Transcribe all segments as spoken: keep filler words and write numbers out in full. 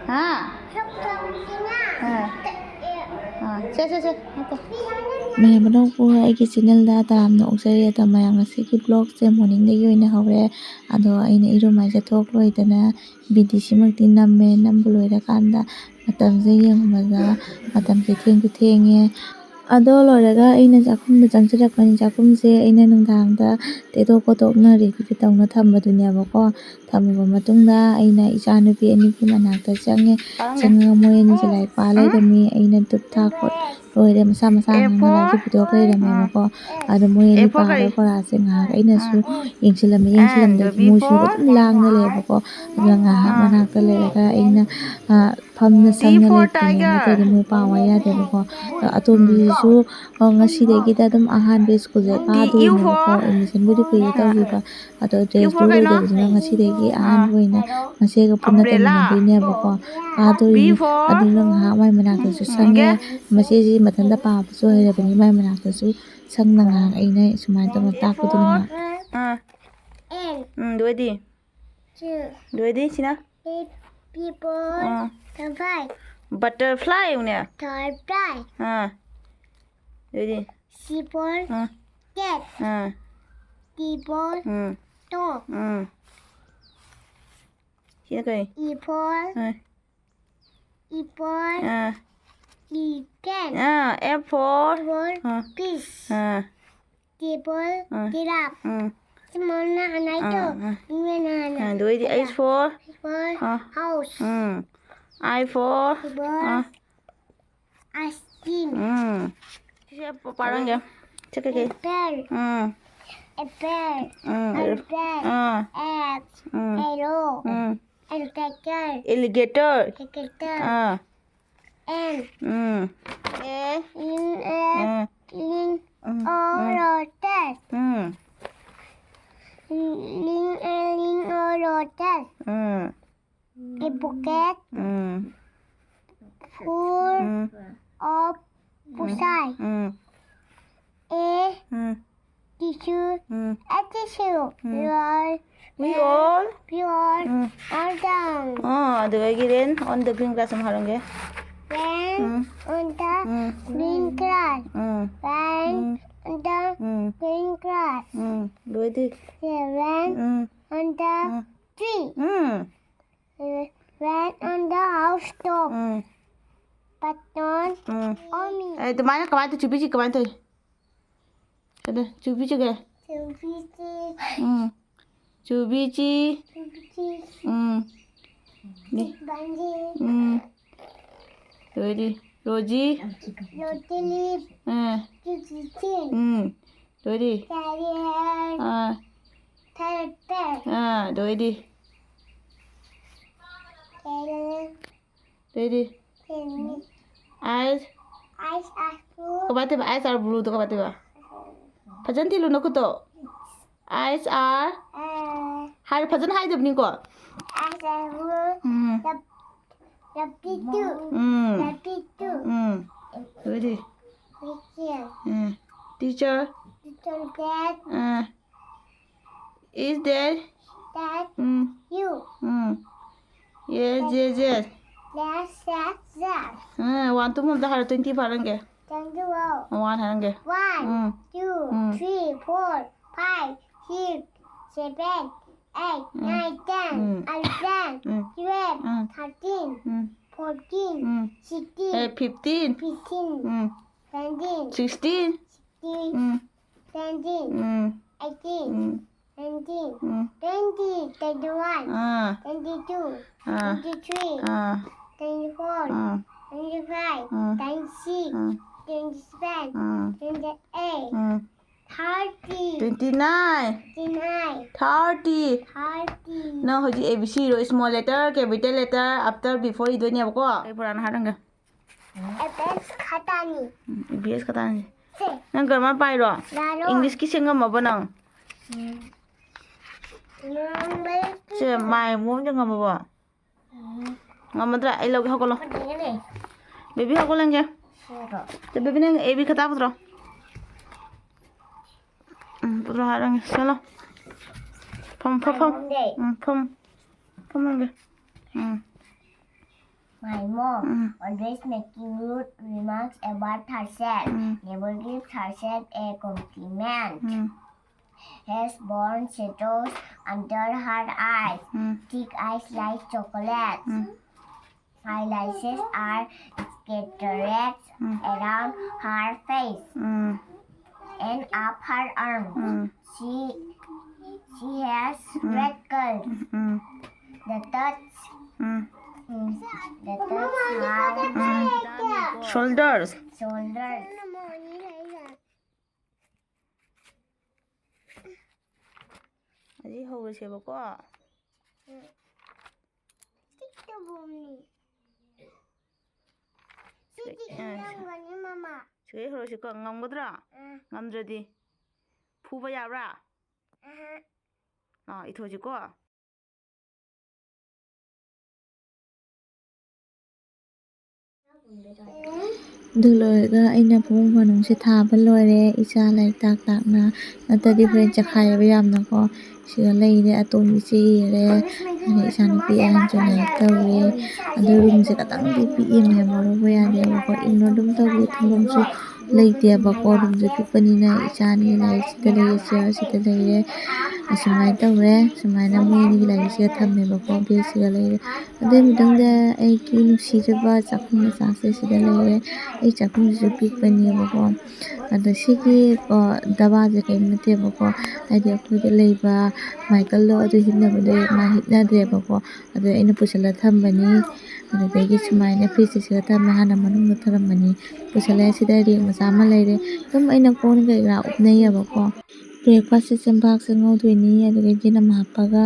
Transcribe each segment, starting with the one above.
ꯍꯥ? ꯑꯥ꯫ ꯑꯥ, ꯁꯦ, ꯁꯦ, ꯁꯦ, ꯅꯠꯇꯦ꯫ ꯃꯌꯥꯝ ꯑꯅꯧꯕ ꯑꯩꯒꯤ ꯆꯦꯅꯦꯜꯗ ꯇꯔꯥꯝꯅ ꯑꯣꯛꯆꯔꯤ꯫ ꯑꯗꯣ ꯃꯌꯥꯝ, ꯉꯁꯤꯒꯤ ꯕ꯭ꯂꯣꯛꯁꯦ ꯃꯣꯔꯅꯤꯡꯗꯒꯤ ꯑꯣꯏꯅ ꯍꯧꯔꯦ꯫ ꯑꯗꯣ ꯑꯩꯅ ꯏꯔꯨ ꯃꯥꯏ ꯆꯠꯊꯣꯛ ꯂꯣꯏꯗꯅ ꯚꯤꯗꯤꯑꯣꯁꯤꯃꯛꯇꯤ ꯅꯝꯃꯦ꯫ ꯅꯝꯕ ꯂꯣꯏꯔꯀꯥꯟꯗ ꯃꯇꯝꯁꯦ ꯌꯦꯡꯕꯗ ꯃꯇꯝꯁꯦ ꯊꯦꯡꯁꯨ ꯊꯦꯡꯉꯦ꯫ ꯑꯗꯣ ꯂꯣꯏꯔꯒ ꯑꯩꯅ ꯆꯥꯛꯈꯨꯝꯗ ꯆꯪꯁꯤꯜꯂꯛꯄꯅꯤ꯫ ꯆꯥꯛꯈꯨꯝꯁꯦ ꯑꯩꯅ ꯅꯨꯡꯗꯥꯡꯗ ꯇꯩꯊꯣꯛ ꯈꯣꯠꯇꯣꯛꯅ ꯔꯦꯗꯤꯗ ꯇꯧꯅ ꯊꯝꯕꯗꯨꯅꯦꯕꯀꯣ꯫ ꯊꯝꯃꯕ ꯃꯇꯨꯡꯗ ꯑꯩꯅ ꯏꯆꯥꯅꯨꯄꯤ ꯑꯅꯤꯒꯤ ꯃꯅꯥꯛꯇ ꯆꯪꯉꯦ꯫ ꯆꯪꯉꯒ ꯃꯣꯏ ꯑꯅꯤꯁꯦ ꯂꯥꯏꯔꯤꯛ ꯄꯥ ꯂꯩꯔꯝꯃꯤ꯫ ꯑꯩꯅ ꯙꯨꯞ ꯊꯥ ꯈꯣꯠ ꯂꯣꯏꯔꯦ꯫ ꯃꯁꯥ ꯃꯁꯥ ꯉꯥꯡꯅ ꯂꯥꯏꯔꯤꯛꯁꯦ ꯄꯨꯊꯣꯛ ꯂꯩꯔꯝꯃꯦꯕꯀꯣ꯫ ꯑꯗꯣ ꯃꯣꯏ ꯑꯅꯤ ꯄꯥꯔ ꯈꯣꯔꯥꯁꯦ ꯉꯥꯏꯍꯥꯛ ꯑꯩꯅꯁꯨ ꯌꯦꯡꯁꯤꯜꯂꯝꯃꯤ꯫ ꯌꯦꯡꯁꯤꯜꯂꯝꯗꯒꯤ ꯃꯣꯏꯁꯨ ꯑꯗꯨꯝ ꯂꯥꯡꯅ ꯂꯩꯌꯦꯕꯀꯣ꯫ ꯑꯗꯨꯅ ꯉꯥꯏꯍꯥꯛ ꯃꯅꯥꯛꯇ ꯂꯩꯔꯒ ꯑꯩꯅ, ꯑ, ꯐꯝꯅ ꯁꯪꯅ ꯂꯩꯇ꯭ꯔꯤꯉꯩ ꯅꯠꯇ꯭ꯔꯗꯤ ꯃꯣꯏ ꯄꯥꯎ ꯍꯥꯏ ꯌꯥꯗꯦꯕꯀꯣ꯫ ꯑꯗꯣ ꯑꯇꯣꯝꯕꯤꯁꯤꯁꯨ, ꯑ, ꯉꯁꯤꯗꯒꯤꯗ ꯑꯗꯨꯝ ꯑꯍꯥꯟꯕ ꯁ꯭ꯀꯨꯜꯁꯦ ꯀꯥꯗꯣꯏꯅꯦꯕꯀꯣ꯫ ꯑꯦꯗꯃꯤꯁꯟꯕꯨꯗꯤ ꯀꯨꯏꯔꯦ ꯇꯧꯈꯤꯕ꯫ ꯑꯗꯣ ꯗ꯭ꯔꯦꯁꯇꯨ ꯂꯣꯏꯗꯕꯁꯤꯅ ꯉꯁꯤꯗꯒꯤ ꯑꯍꯥꯟꯕ ꯑꯣꯏꯅ ꯃꯆꯦꯒ ꯄꯨꯟꯅ ꯇꯧꯃꯤꯟꯅꯗꯣꯏꯅꯦꯕꯀꯣ꯫ ꯀꯥꯗꯣꯏꯅꯤ꯫ ꯑꯗꯨꯅ ꯉꯥꯏꯍꯥꯛ ꯃꯥꯏ ꯃꯅꯥꯛꯇꯁꯨ ꯁꯪꯉꯦ꯫ ꯃꯆꯦꯁꯤ ꯃꯊꯟꯇ ꯄꯥꯕꯁꯨ ꯍꯩꯔꯕꯅꯤ꯫ ꯃꯥꯏ ꯃꯅꯥꯛꯇꯁꯨ ꯁꯪꯅ ꯉꯥꯏꯍꯥꯛ ꯑꯩꯅ ꯁꯨꯃꯥꯏꯅ ꯇꯧꯅ ꯇꯥꯛꯄꯗꯨꯅ ꯉꯥꯏꯍꯥꯛ꯫ ꯎꯝ, ꯑꯗꯨ ꯑꯣꯏꯗꯤ? ꯑꯗꯨ ꯑꯣꯏꯗꯤ ꯁꯤꯅ? People. ꯑꯥ꯫ Butterfly. Butterfly ꯎꯅꯦ? Butterfly. ꯑꯥ꯫ ꯑꯗꯨꯗꯤ? C for, ah. Cat. Ah. T for, um. Top. ꯎꯝ꯫ ꯁꯤꯅ ꯀꯩ? E for, ah. E for, ah. Elephant. Ah, F for, for, ah. Fish. Ah. T for, ah. Giraffe. ꯎꯝ꯫ ꯁꯤꯃꯣꯟꯅ ꯍꯥꯟꯅ ꯍꯥꯏꯗꯣ꯫ ꯑꯥ, ꯑꯥ꯫ ꯏꯃꯦꯟꯅ ꯍꯥꯟꯅ꯫ ꯑꯥ, ꯑꯗꯨ ꯑꯣꯏꯗꯤ H for? H for, ah. House. Um. I for? I for, ah. Ice cream. ꯎꯝ꯫ ꯁꯤꯁꯦ ꯄꯥꯔꯝꯒꯦ꯫ ꯁꯤ ꯀꯩꯀꯩ? Apple. Um. Apple. Um. Apple. Ah. Egg. Um. Arrow. Um. Alligator. Alligator. Alligator. Ah. N. Um. A. In a, um. In um. Or um. Lotus. Um. In a, in or lotus. Um. A bucket. Um. Full um. Of um. Pushai. Um. A um. Tissue. Um. A tissue. Um. Roll. We all. Pure. Um. All down. ꯑꯥ, ꯑꯗꯨꯗꯒꯤ rain on the green grass ꯑꯃ ꯍꯥꯏꯔꯝꯒꯦ. Rain um. On the um. Green grass. Um. Rain um. On the um. Green grass. ꯎꯝ. ꯂꯣꯏꯗꯤ. The rain um. On the um. Tree. Um. Rain On the House Top. Um. But not um. On me. ꯑꯦ, ꯑꯗꯨꯃꯥꯏꯅ ꯀꯃꯥꯏꯅ ꯇꯧ? ꯆꯨꯕꯤꯁꯤ ꯀꯃꯥꯏꯅ ꯇꯧꯏ? ꯑꯗ ꯆꯨꯕꯤꯁꯤꯒꯦ. Chubby. ꯎꯝ. ꯆꯨꯕꯤꯁꯤ. Chubby. ꯎꯝ. ꯅꯤ. Bunny. ꯎꯝ. ꯂꯣꯏꯗꯤ. Rosie. Lottery. ꯑꯥ. Chicken. ꯎꯝ. ꯂꯣꯏꯗꯤ. Carrot. ꯑꯥ. Pepper. ꯑꯥ, ꯂꯣꯏꯗꯤ. Carrot. ꯂꯣꯏꯗꯤ. Penny. Eyes. Eyes are blue. ꯀꯃꯥꯏꯅ ꯇꯧꯕ? Eyes are blueꯗꯣ ꯀꯃꯥꯏꯅ ꯇꯧꯕ? ꯐꯖꯅ ꯊꯤꯜꯂꯨ ꯅꯈꯨꯠꯇꯣ. Eyes are. Uh, ꯍꯥꯏ, ꯐꯖꯅ ꯍꯥꯏꯗꯕꯅꯤꯀꯣ. eyes are blue. Um. Rabbit too. Um. Rabbit too. ꯎꯝ. ꯂꯣꯏꯗꯤ. With here. Um. Teacher. Little dad. Ah. Is there. That um. You. Um. Yes, yes, yes. That, that, that. Ah, one, two ꯑꯝꯇ ꯍꯥꯏꯔꯣ, twenty ꯐꯥꯔꯝꯒꯦ. Twenty-one. One ꯍꯥꯏꯔꯝꯒꯦ. One, ꯎꯝ. two, ꯎꯝ. Three, four, five, six, seven, eight, ꯎꯝ. Nine, ten, ꯎꯝ. Eleven, ꯎꯝ. Twelve, ꯎꯝ. Thirteen, ꯎꯝ. Fourteen, ꯎꯝ. Sixteen, ꯑꯦ, fifteen. Fifteen, ꯎꯝ. Seventeen, ꯎꯝ. Seventeen, ꯎꯝ. Eighteen, ꯎꯝ. Nineteen, ꯎꯝ. Twenty, Twenty-one, ꯑꯥ. Twenty-two, ꯑꯥ. Twenty-three, ꯑꯥ. Twenty-four, ꯑꯥ. Twenty-five, ꯑꯥ. Twenty-six, ꯑꯥ. Twenty-seven, ꯑꯥ. Twenty-eight, ꯑꯥ. Thirty, Twenty-nine. Twenty-nine, Thirty. Thirty. ꯅꯪ ꯍꯧꯖꯤꯛ A B C ꯏꯔꯣ, small letter, capital letter, after, before ꯏꯗꯣꯏꯅꯦꯕꯀꯣ. ꯑꯩ ꯄꯨꯔꯥꯅ ꯍꯥꯏꯔꯝꯒꯦ. Abs ꯈꯇꯥꯅꯤ. ꯎꯝ, B S ꯈꯇꯥꯅꯤ. ꯁꯦ. ꯅꯪ grammar ꯄꯥꯏꯔꯣ? ꯂꯥꯛꯂꯣ. Englishꯀꯤ ꯁꯦꯝ ꯉꯝꯃꯕꯣ ꯅꯪ? ꯉꯝꯕ. ꯁꯦ, ꯃꯥꯏ ꯃꯑꯣꯡꯗ ꯉꯝꯃꯕꯣ? ꯉꯝꯃꯗ꯭ꯔꯥ? ꯑꯩ ꯂꯧꯒꯦ, ꯍꯧꯒꯠꯂꯣ꯫ ꯐꯖꯩꯅꯦ꯫ Baby, ꯍꯧꯒꯠꯂꯟꯒꯦ꯫ ꯁꯦꯒ꯫ ꯁꯦ, baby, ꯅꯪ A B ꯈꯇꯥ ꯄꯨꯊꯣꯔꯛꯑꯣ꯫ ꯎꯝ, ꯄꯨꯊꯣꯔꯛꯑꯣ, ꯍꯥꯏꯔꯝꯒꯦ꯫ ꯆꯠꯂꯣ꯫ ꯐꯝ ꯐꯝ ꯐꯝ꯫ ꯎꯝ, ꯐꯝ꯫ ꯐꯝꯃꯒꯦ꯫ ꯎꯝ꯫ My mom um. Always making rude remarks about herself. Um. Never gives herself a compliment. Um. Has brown shadows under her eyes. Um. Thick eyes like chocolate. Um. Eyelashes are scattered um. Around her face. Um. And up her arm. Um. She, she has um. Red curls. Um. The touch. Um. Um. The touch her um. Shoulders. Shoulders. ꯑꯁꯤ ꯍꯧꯔꯁꯦꯕꯀꯣ꯫ ꯎꯝ꯫ Stick ꯇꯧꯕꯝꯅꯤ꯫ ꯁꯤꯗꯤ ꯑ, ꯏꯪꯉꯝꯒꯅꯤ, ꯃꯃꯥ꯫ ꯁꯤꯗꯩ ꯍꯧꯔꯁꯤꯀꯣ꯫ ꯉꯝꯒꯗ꯭ꯔꯥ? ꯑ꯫ ꯉꯝꯗ꯭ꯔꯗꯤ ꯐꯨꯕ ꯌꯥꯕ꯭ꯔꯥ? ꯑꯍ꯫ ꯑꯥ, ꯏꯊꯣꯛꯁꯤꯀꯣ꯫ ꯑꯗꯨ ꯂꯣꯏꯔꯒ ꯑꯩꯅ ꯐꯃꯨꯡ ꯃꯅꯨꯡꯁꯦ ꯊꯥꯕ ꯂꯣꯏꯔꯦ꯫ ꯏꯆꯥ ꯂꯥꯏꯔꯤꯛ ꯇꯥꯛ ꯇꯥꯛꯅ, ꯅꯠꯇ꯭ꯔꯗꯤ ꯍꯣꯔꯦꯟ ꯆꯦꯛꯈꯥꯏꯌꯦꯕ ꯌꯥꯝꯅꯀꯣ꯫ ꯁꯤꯗ ꯂꯩꯔꯦ ꯑꯇꯣꯝꯕꯤꯁꯦ ꯏꯔꯦ꯫ ꯑꯗ ꯏꯆꯥꯅꯨꯄꯤ ꯑꯍꯟꯁꯨ ꯂꯥꯏꯔꯤꯛ ꯇꯧꯔꯤ꯫ ꯑꯗꯨ ꯔꯨꯝꯁꯦ ꯈꯇꯪꯗꯤ ꯄꯤꯛꯏ ꯃꯌꯥꯝ, ꯋꯥꯔꯧꯕ ꯌꯥꯗꯦꯕꯀꯣ꯫ Ignore ꯑꯗꯨꯝ ꯇꯧꯕꯤꯌꯨ, ꯊꯝꯐꯝꯁꯨ ꯂꯩꯇꯦꯕꯀꯣ꯫ ꯔꯨꯝꯁꯦ ꯄꯤꯛꯄꯅꯤꯅ ꯏꯆꯥꯅꯤ ꯂꯥꯏꯔꯤꯛ ꯁꯤꯗ ꯂꯩꯔꯦ, ꯆꯤꯌꯔ ꯁꯤꯗ ꯂꯩꯔꯦ꯫ ꯑꯁꯨꯃꯥꯏꯅ ꯇꯧꯔꯦ꯫ ꯁꯨꯃꯥꯏꯅ ꯃꯣꯏ ꯑꯅꯤꯒꯤ ꯂꯥꯏꯔꯤꯛꯁꯤꯒ ꯊꯝꯃꯦꯕꯀꯣ꯫ ꯕꯦꯒꯁꯤꯒ ꯂꯩꯔꯦ꯫ ꯑꯗꯨꯒꯤ ꯃꯇꯨꯡꯗ ꯑꯩꯒꯤ ꯅꯨꯡꯁꯤꯖꯕ ꯆꯥꯛꯈꯨꯝ ꯃꯆꯥꯁꯦ ꯁꯤꯗ ꯂꯩꯔꯦ꯫ ꯑꯩ ꯆꯥꯛꯈꯨꯝꯁꯤꯁꯨ ꯄꯤꯛꯄꯅꯦꯕꯀꯣ꯫ ꯑꯗ ꯁꯤꯒꯤ, ꯑ, ꯗꯕꯥꯁꯦ ꯀꯔꯤꯝ ꯅꯠꯇꯦꯕꯀꯣ꯫ ꯍꯥꯏꯗꯤ ꯑꯩꯈꯣꯏꯗ ꯂꯩꯕ ꯃꯥꯏꯀꯜꯗꯣ ꯑꯗꯨ ꯍꯤꯞꯅꯕꯗꯣ ꯃꯥ ꯍꯤꯞꯅꯗ꯭ꯔꯦꯕꯀꯣ꯫ ꯑꯗꯨ ꯑꯩꯅ ꯄꯨꯁꯤꯜꯂ ꯊꯝꯕꯅꯤ꯫ ꯑꯗꯨꯗꯒꯤ ꯁꯨꯃꯥꯏꯅ ꯐ꯭ꯔꯤꯖꯁꯤꯗ ꯊꯝꯃꯦ꯫ ꯍꯥꯟꯅ ꯃꯅꯨꯡꯗ ꯊꯝꯃꯝꯕꯅꯤ꯫ ꯄꯨꯁꯤꯜꯂꯛꯑꯦ꯫ ꯁꯤꯗ ꯔꯦꯛ ꯃꯆꯥ ꯑꯃ ꯂꯩꯔꯦ꯫ ꯑꯗꯨꯝ ꯑꯩꯅ ꯀꯣꯟ ꯀꯩꯀꯔꯥ ꯎꯞꯅꯩꯌꯦꯕꯀꯣ꯫ Breakfastꯁꯦ ꯆꯦꯡꯄꯥꯛꯁꯦ ꯉꯧꯗꯣꯏꯅꯤ꯫ ꯑꯗꯨꯗꯒꯤ ꯌꯦꯅꯝ ꯍꯥꯞꯄꯒ,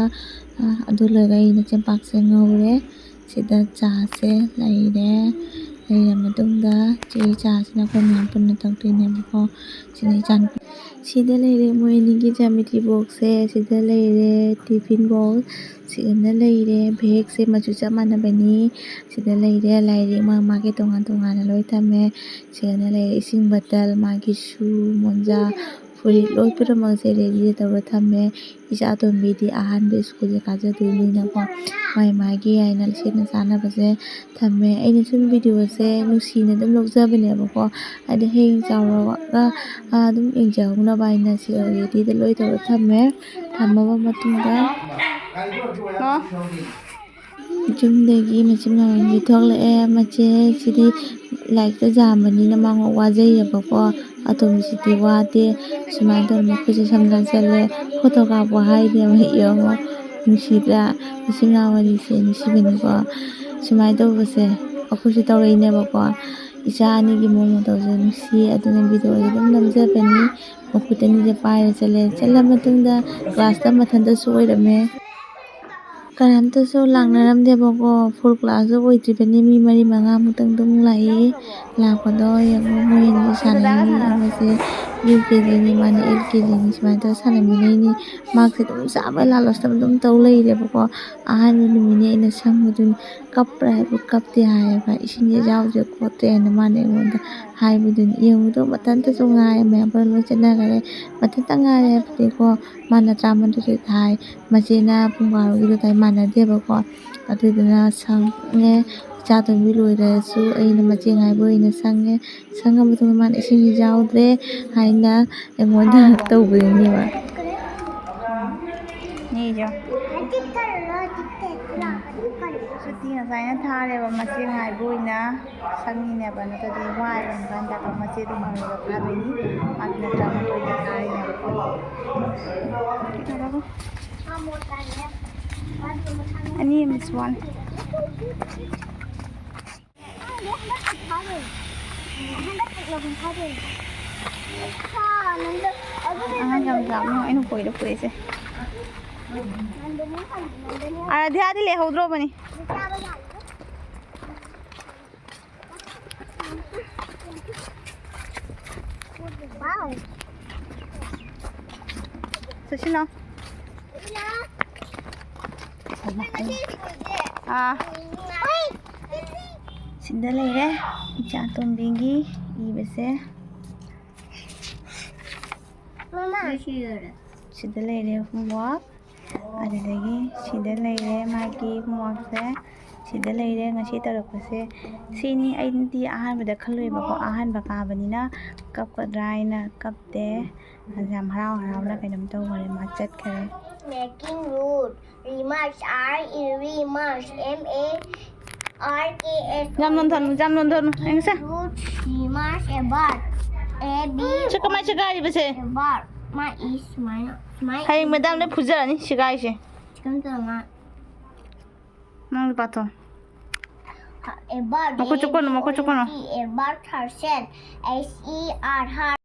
ꯑ, ꯑꯗꯨ ꯂꯣꯏꯔꯒ ꯑꯩꯅ ꯆꯦꯡꯄꯥꯛꯁꯦ ꯉꯧꯔꯦ꯫ ꯁꯤꯗ ꯆꯥꯁꯦ ꯂꯩꯔꯦ꯫ ꯂꯩꯔ ꯃꯇꯨꯡꯗ ꯁꯤ ꯆꯥꯁꯤꯅ ꯑꯩꯈꯣꯏ ꯃꯌꯥꯝ ꯄꯨꯟꯅ ꯊꯛꯇꯣꯏꯅꯦꯕꯀꯣ꯫ ꯁꯤꯅ ꯏꯆꯥꯅꯨꯄꯤ꯫ ꯁꯤꯗ ꯂꯩꯔꯦ ꯃꯣꯏ ꯑꯅꯤꯒꯤ geometry boxꯁꯦ꯫ ꯁꯤꯗ ꯂꯩꯔꯦ tiffin box꯫ ꯁꯤꯗꯅ ꯂꯩꯔꯦ ꯕꯦꯒꯁꯦ, ꯃꯆꯨ ꯆꯞ ꯃꯥꯟꯅꯕꯅꯤ꯫ ꯁꯤꯗ ꯂꯩꯔꯦ ꯂꯥꯏꯔꯤꯛ ꯃꯥ ꯃꯥꯒꯤ ꯇꯣꯉꯥꯟ ꯇꯣꯉꯥꯟꯅ ꯂꯣꯏ ꯊꯝꯃꯦ꯫ ꯁꯤꯗꯅ ꯂꯩꯔꯦ ꯏꯁꯤꯡ ꯕꯣꯇꯜ, ꯃꯥꯒꯤ ꯁꯨ, ꯃꯣꯖꯥ, ꯐꯨꯔꯤꯠ ꯂꯣꯏ ꯄꯨꯝꯅꯃꯛꯁꯦ ꯔꯦꯗꯤꯗ ꯇꯧꯔ ꯊꯝꯃꯦ꯫ ꯏꯆꯥ ꯑꯇꯣꯝꯕꯤꯗꯤ ꯑꯍꯥꯟꯕ ꯁ꯭ꯀꯨꯜꯁꯦ ꯀꯥꯖꯗꯣꯏꯅꯤꯅꯀꯣ, ꯃꯥꯏ ꯃꯥꯒꯤ ꯍꯥꯏꯅ ꯁꯦꯠꯅ ꯆꯥꯅꯕꯁꯦ ꯊꯝꯃꯦ꯫ ꯑꯩꯅ ꯁꯨꯝ ꯚꯤꯗꯤꯑꯣꯁꯦ ꯅꯨꯡꯁꯤꯅ ꯑꯗꯨꯝ ꯂꯧꯖꯕꯅꯦꯕꯀꯣ, ꯍꯥꯏꯗꯤ ꯍꯌꯦꯡ ꯆꯥꯎꯔꯒ ꯑꯗꯨꯝ ꯌꯦꯡꯖꯍꯧꯅꯕ ꯍꯥꯏꯅ ꯁꯤ ꯔꯦꯗꯤꯗ ꯂꯣꯏ ꯇꯧꯔ ꯊꯝꯃꯦ꯫ ꯊꯝꯃꯕ ꯃꯇꯨꯡꯗ ꯌꯨꯝꯗꯒꯤ ꯃꯆꯤꯟ ꯃꯅꯥꯎ ꯑꯅꯤ ꯊꯣꯛꯂꯛꯑꯦ꯫ ꯃꯆꯦꯁꯤꯗꯤ ꯂꯥꯏꯔꯤꯛꯇ ꯌꯥꯝꯕꯅꯤꯅ ꯃꯥ ꯋꯥꯖꯩꯌꯦꯕꯀꯣ꯫ ꯑꯇꯣꯝꯕꯤꯁꯤꯗꯤ ꯋꯥꯗꯦ꯫ ꯁꯨꯃꯥꯏꯅ ꯇꯧꯗꯅ ꯃꯈꯨꯠꯁꯦ ꯁꯝꯅ ꯆꯜꯂꯦ꯫ ꯐꯣꯇꯣ ꯀꯥꯞꯄꯣ ꯍꯥꯏꯅꯦꯕ꯫ ꯌꯦꯡꯉꯣ, ꯅꯨꯡꯁꯤꯗ꯭ꯔꯥ? ꯃꯆꯤꯟ ꯃꯅꯥꯎ ꯑꯅꯤꯁꯦ ꯅꯨꯡꯁꯤꯕꯅꯤꯀꯣ꯫ ꯁꯨꯃꯥꯏꯅ ꯇꯧꯕꯁꯦ ꯑꯩꯈꯣꯏꯁꯨ ꯇꯧꯔꯛꯏꯅꯦꯕꯀꯣ꯫ ꯏꯆꯥ ꯑꯅꯤꯒꯤ ꯃꯑꯣꯡ ꯃꯇꯧꯁꯦ ꯅꯨꯡꯁꯤꯌꯦ꯫ ꯑꯗꯨꯅ ꯚꯤꯗꯤꯑꯣꯁꯦ ꯑꯗꯨꯝ ꯅꯝꯖꯕꯅꯤ꯫ ꯃꯈꯨꯠ ꯑꯅꯤꯁꯦ ꯄꯥꯏꯔ ꯆꯠꯂꯦ꯫ ꯆꯠꯂ ꯃꯇꯨꯡꯗ ꯀ꯭ꯂꯥꯁꯇ ꯃꯊꯟꯇꯁꯨ ꯑꯣꯏꯔꯝꯃꯦ꯫ ꯀꯅꯥꯝꯇꯁꯨ ꯂꯥꯛꯅꯔꯝꯗꯦꯕꯀꯣ꯫ ꯐꯨꯜ ꯀ꯭ꯂꯥꯁꯁꯨ ꯑꯣꯏꯗ꯭ꯔꯤꯕꯅꯤ꯫ ꯃꯤ ꯃꯔꯤ ꯃꯉꯥꯃꯨꯛꯇꯪ ꯑꯗꯨꯝ ꯂꯥꯛꯏ꯫ ꯂꯥꯛꯄꯗꯣ ꯌꯦꯡꯉꯣ, ꯃꯣꯏ ꯑꯅꯤ ꯁꯥꯟꯅꯔꯤ꯫ ꯑꯃꯁꯦ ꯌꯨ ꯀꯦ ꯖꯤꯅꯤ, ꯃꯥꯅ ꯑꯦꯜ ꯀꯦ ꯖꯤꯅꯤ꯫ ꯁꯨꯃꯥꯏꯅ ꯇꯧꯔ ꯁꯥꯟꯅꯃꯤꯟꯅꯩꯅꯤ꯫ ꯃꯥꯛꯁꯦ ꯑꯗꯨꯝ ꯆꯥꯕ ꯂꯥꯜꯂꯁꯨ ꯑꯗꯨꯝ ꯇꯧ ꯂꯩꯔꯦꯕꯀꯣ꯫ ꯑꯍꯥꯟꯕ ꯅꯨꯃꯤꯠꯅꯦ ꯑꯩꯅ ꯁꯪꯕꯗꯨꯅꯤ꯫ ꯀꯞꯄ꯭ꯔꯥ ꯍꯥꯏꯕꯨ ꯀꯞꯇꯦ ꯍꯥꯏꯌꯦꯕ꯫ "ꯏꯁꯤꯡꯁꯦ ꯌꯥꯎꯗ꯭ꯔꯦ ꯈꯣꯠꯇ꯭ꯔꯦ" ꯍꯥꯏꯅ ꯃꯥꯅ ꯑꯩꯉꯣꯟꯗ ꯍꯥꯏꯕꯗꯨꯅꯤ꯫ ꯌꯦꯡꯉꯨꯗꯣ, ꯃꯊꯟꯇꯁꯨ ꯉꯥꯏꯔꯦ, ꯃꯌꯥꯝ ꯄꯨꯝꯅꯃꯛ ꯂꯣꯏ ꯆꯠꯅꯈ꯭ꯔꯦ꯫ ꯃꯊꯟꯇ ꯉꯥꯏꯔꯦ ꯍꯥꯏꯕꯗꯤꯀꯣ, ꯃꯥꯅ ꯇꯔꯥꯃꯥꯊꯣꯏꯗ ꯊꯥꯏ, ꯃꯆꯦꯅ ꯄꯨꯡ ꯕꯥꯔꯣꯒꯤꯗꯨ ꯑꯗꯥꯏ ꯃꯥꯟꯅꯗꯦꯕꯀꯣ꯫ ꯑꯗꯨꯗꯨꯅ ꯁꯪꯉꯦ꯫ ꯏꯆꯥ ꯑꯇꯣꯝꯕꯤ ꯂꯣꯏꯔꯁꯨ ꯑꯩꯅ ꯃꯆꯦ ꯉꯥꯏꯕ ꯑꯣꯏꯅ ꯁꯪꯉꯦ꯫ ꯁꯪꯉ ꯃꯇꯨꯡꯗ ꯃꯥꯅ "ꯏꯁꯤꯡꯁꯦ ꯌꯥꯎꯗ꯭ꯔꯦ" ꯍꯥꯏꯅ ꯑꯩꯉꯣꯟꯗ ꯇꯧꯕꯗꯨꯅꯦꯕ꯫ ꯅꯤꯖꯣ꯫ ꯁꯨꯇꯤ ꯉꯁꯥꯏꯅ ꯊꯥꯔꯦꯕ, ꯃꯆꯦ ꯉꯥꯏꯕ ꯑꯣꯏꯅ꯫ ꯁꯪꯉꯤꯅꯦꯕ, ꯅꯠꯇ꯭ꯔꯗꯤ ꯋꯥꯏ ꯍꯥꯏꯕ ꯀꯥꯟꯗ ꯃꯆꯦꯗꯣ ꯃꯉꯣꯟꯗ ꯊꯥꯗꯣꯏꯅꯤ꯫ ꯃꯥꯒꯤꯅ ꯇꯔꯥꯃꯥꯊꯣꯏꯗ ꯊꯥꯔꯤꯅꯦꯕꯀꯣ꯫ ꯑꯅꯤ ꯑꯃꯁꯨ ꯋꯥꯠꯂꯤ꯫ ꯑꯉꯥꯡ ꯌꯥꯝ ꯌꯥꯝꯃꯤ ꯑꯩꯅ ꯀꯣꯏꯗ ꯄꯨꯔꯛꯏꯁꯦ꯫ ꯑꯔꯥꯙ꯭ꯌꯥꯗꯤ ꯂꯩꯍꯧꯗ꯭ꯔꯣꯕꯅꯤ꯫ ꯆꯠꯁꯤꯅꯣ꯫ ꯑꯥ꯫ ꯁꯤꯗ ꯂꯩꯔꯦ ꯏꯆꯥ ꯇꯣꯝꯕꯤꯒꯤ ꯏꯕꯁꯦ꯫ ꯁꯤꯗ ꯂꯩꯔꯦ homework꯫ ꯑꯗꯨꯗꯒꯤ ꯁꯤꯗ ꯂꯩꯔꯦ ꯃꯥꯒꯤ homeworkꯁꯦ꯫ ꯁꯤꯗ ꯂꯩꯔꯦ ꯉꯁꯤ ꯇꯧꯔꯛꯄꯁꯦ꯫ ꯁꯤꯅꯤ ꯑꯩꯗꯤ ꯑꯍꯥꯟꯕꯗ ꯈꯜꯂꯨꯏꯕꯀꯣ, ꯑꯍꯥꯟꯕ ꯀꯥꯕꯅꯤꯅ ꯀꯞꯀꯗ꯭ꯔꯥ ꯍꯥꯏꯅ ꯀꯞꯇꯦ꯫ ꯑꯗꯨ ꯌꯥꯝ ꯍꯔꯥꯎ ꯍꯔꯥꯎꯅ ꯀꯩꯅꯣꯝ ꯇꯧꯈꯔꯦ, ꯃꯥ ꯆꯠꯈꯔꯦ꯫ Making rude remarks, R E remarks, M A R K S. ꯌꯥꯝ ꯅꯣꯟꯊꯅꯨ, ꯌꯥꯝ ꯅꯣꯟꯊꯅꯨ꯫ ꯌꯦꯡꯁꯦ꯫ Rude remarks, a bird, A B. ꯁꯤ ꯀꯃꯥꯏ ꯁꯦꯒꯥꯏꯔꯤꯕꯁꯦ? A bird. ꯃꯥ ꯏ ꯁꯨꯃꯥꯏꯅ, ꯁꯨꯃꯥꯏꯅ ꯍꯌꯦꯡ ꯃꯦꯗꯥꯝꯅ ꯐꯨꯖꯔꯅꯤ ꯁꯦꯒꯥꯏꯔꯤꯁꯦ꯫ ꯀꯩꯝ ꯇꯧꯔꯣꯏ ꯃꯥ꯫ ꯅꯪ ꯄꯥꯊꯣꯛ꯫ A bird. ꯃꯈꯨꯠ ꯆꯨꯞꯀꯅꯨ, ꯃꯈꯨꯠ ꯆꯨꯞꯀꯅꯨ꯫ A bird, heart, S E R, heart.